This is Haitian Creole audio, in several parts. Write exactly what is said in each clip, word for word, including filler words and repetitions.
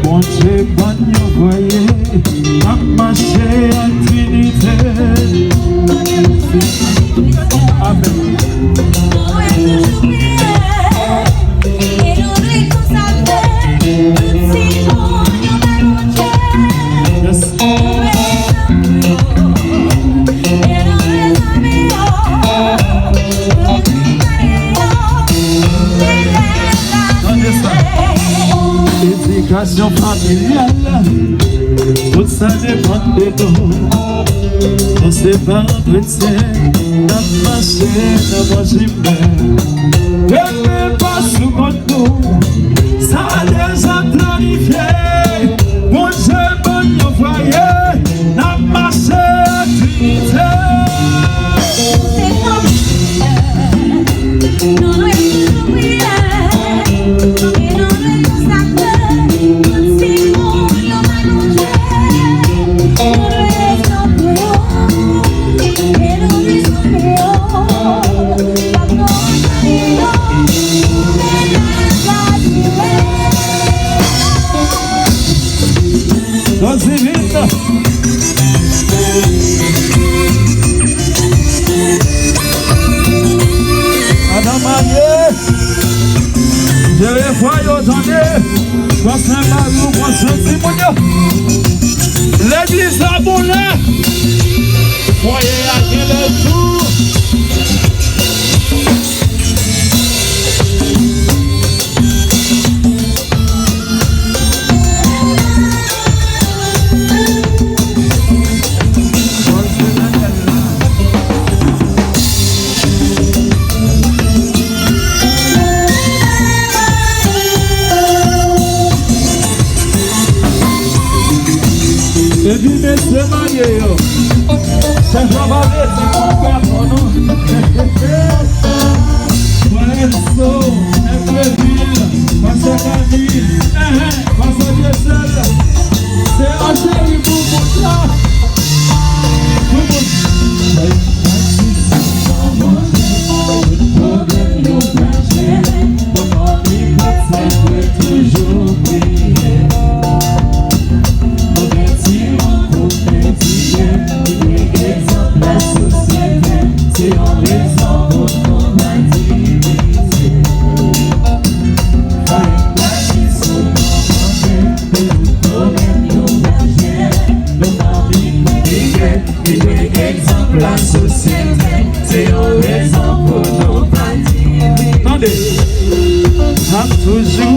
Bondye ban n yon foye, n ap mache ak diyite. Amèn. Yes. Tande sa. Edikasyon familyal, tout sa depann de nou. Nou se pa kretyen, n ap mache nan bon chimen. Kenbe pa sou kont nou, sa deja planifye. Bondye ban n yon fwaye, n ap mache ak diyite. Dozivin. Madan marye, jere fwa yo, tande. Pran swen mari w, pran swen timoun yo. Legliz la bon la. Fwaye a genlè tou. Epi mesye marye yo, chèf la pa vle di moun pa non, non. Frè Enzo, Enzo Vil, pastè Camille, enhen, pastè Dieuseul, se an cheri pou moun la. Pou moun. Li dwe egzanp lasosyete, se yon rezon pou nou pa divize. Tande, ap toujou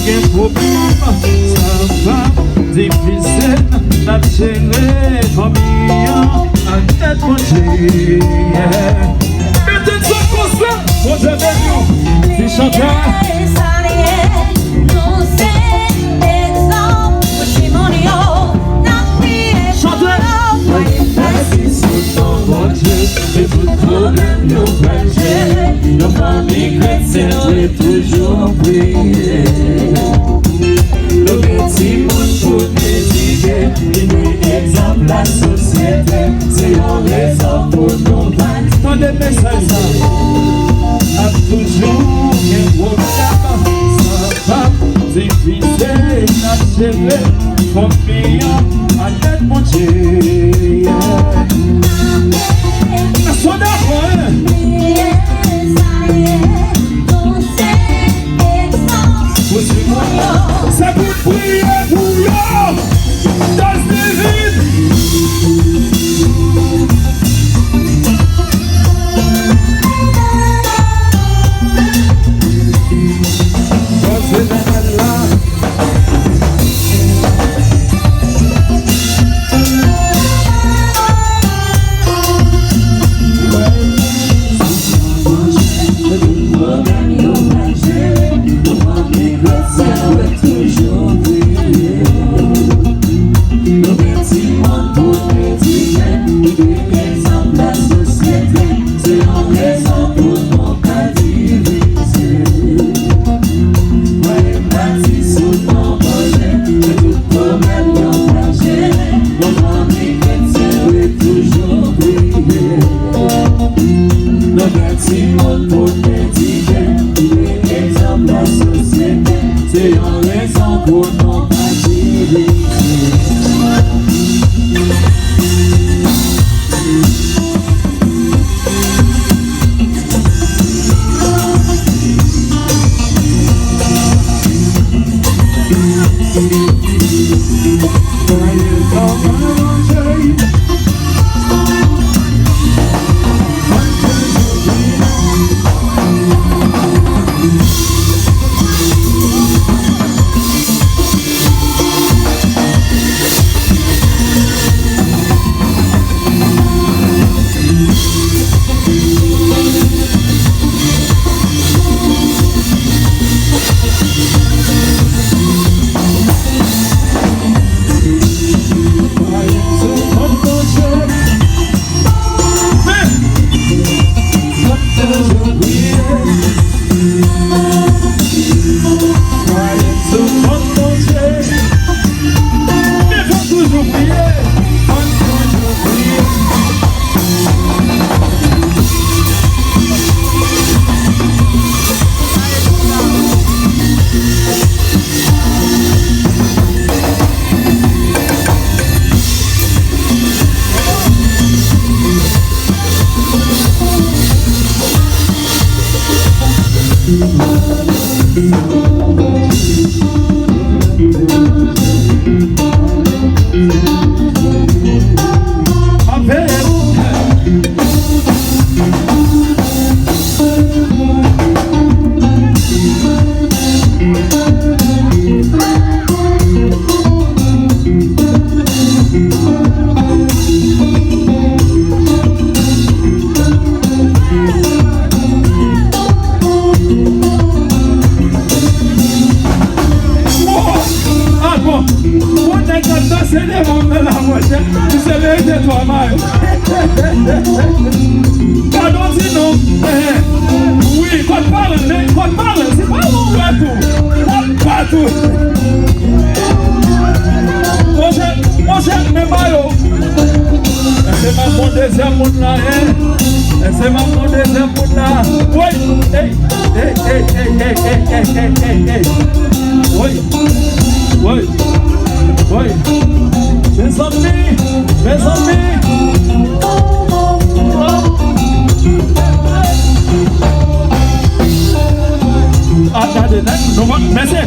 gen pwoblèm, sa p ap divize n, n ap jere fanmi an ak èd Bondye. Mete zòt konsa, Bondye beni w. Ti chantè. Nou se egzanp pou timoun yo, n ap priye pou yo. Mèsi sou non Bondye, e tout pwoblèm yo pral jere. Yon fanmi kretyen dwe toujou priye. Nou gen timoun pou n edike, li dwe egzanp lasosyete, se yon rezon pou nou pa. Tande mesaj sa. Ap toujou gen pwoblèm, sa p ap divize n, ap jere fanmi an ak èd Bondye. Èske w dakò, en? Pou timoun yo, se pou n priye pou yo. Dozivin. Dozivin la. Gadon di non. Wi, kot paran, men kot paran, se paran w wè tou. Kot pa tou. Monchè, monchè, men mayo. Èske m ap pran dezyèm moun la, en? Èske m ap pran dezyèm moun la? Woy! Ey! Ey, ey, ey, ey. Woy! Woy! Woy! Mezanmi! Mezanmi! Ah, gade, nèg, nou, mesye,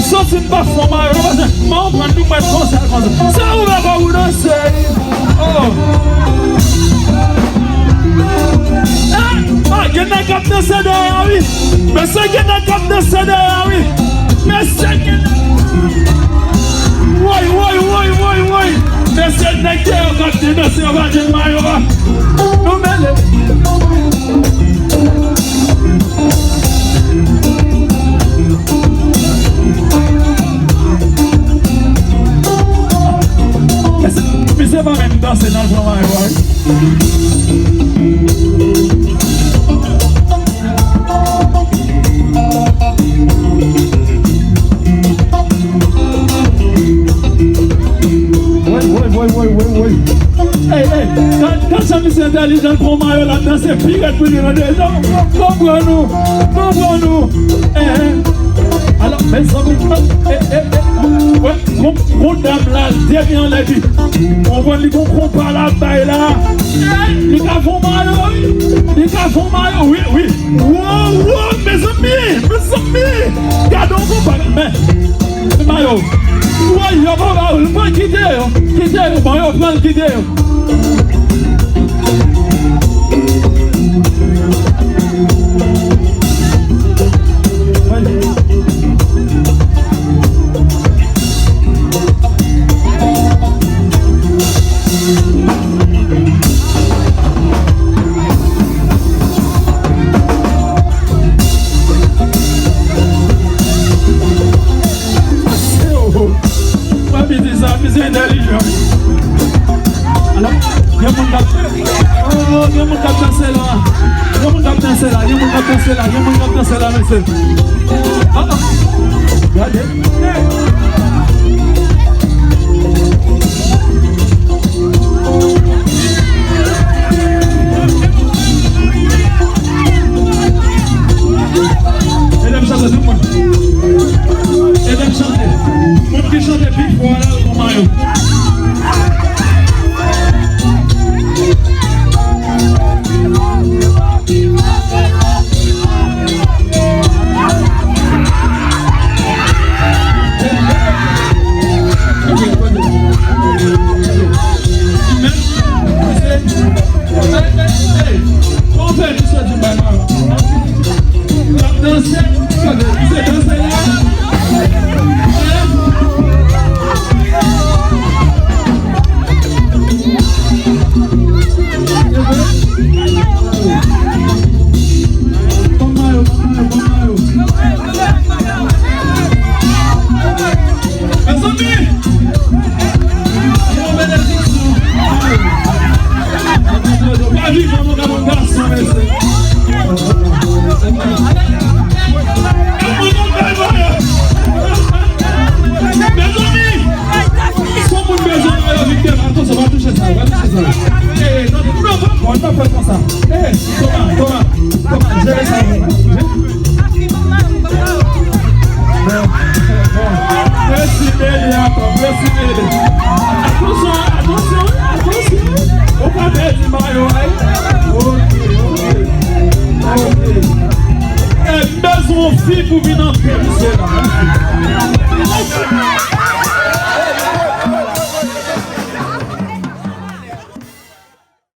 soti m pa fon mayo, non, mesye, m an pran nou mèt konsa, konsa. Se ouvè kò pou danse. Oh. Ah, ah, gen nèg k ap danse dèyè a, wi. Mesye, gen nèg k ap danse dèyè a, wi. Mesye, gen nèg. Woy, woy, woy, woy, woy. Mesye, nèg dèyè yo k ap danse, yo pa jwenn mayo a. Nou mele. Mesye, misye pa menm danse nan l pran mayo a, wi. Woy, woy, woy, woy, woy, woy. Ey, ey, gad, gad sa misye entèlijan, l pran mayo l ap danse pi rèd pou li nan deja. Konprann nou, konprann nou. Eh, eh. Alò, mezanmi, eh, eh, eh, wè, gon, gon dam la, l depi anlè di, konprann li gon konpa l ap bay la. Eh, li ka fon mayo, wi. Li ka fon mayo, wi, wi. Wo, wo, mezanmi, mezanmi. Gade yon konpa, men, men mayo. Woy, yo konpa, pran kite yo. Kite yo, bon, yo pran l, kite yo. Mwen piti sa, misye entèlijan. Alò, gen moun k ap, oh, gen moun k ap danse la. Gen moun k ap danse la, gen moun k ap danse la, gen moun k ap danse la, mesye. Ah, ah. Gade. Ede m chante, tout moun. Ede m chante. Moun ki chante pi fò a, la, pou mayo. Mezanmi! Yon benediksyon! Pa vivan nou nan yon gason, mesye. Mezanmi! Si yon moun bezwen mayo Victor, atansyon, pa touche sa, pa touche sa. Eh, non, non, non, pa, pa fè konsa. Eh, Toma, Toma, Toma, jere sa, Toma. Bon, bon. Mèsi, Meli, ankò. Mèsi, Meli. Atansyon, atansyon, atansyon. Ou pa pèdi mayo a, wi. Ok, ok. Ok. Eh, m bezwen yon fi pou vin antre.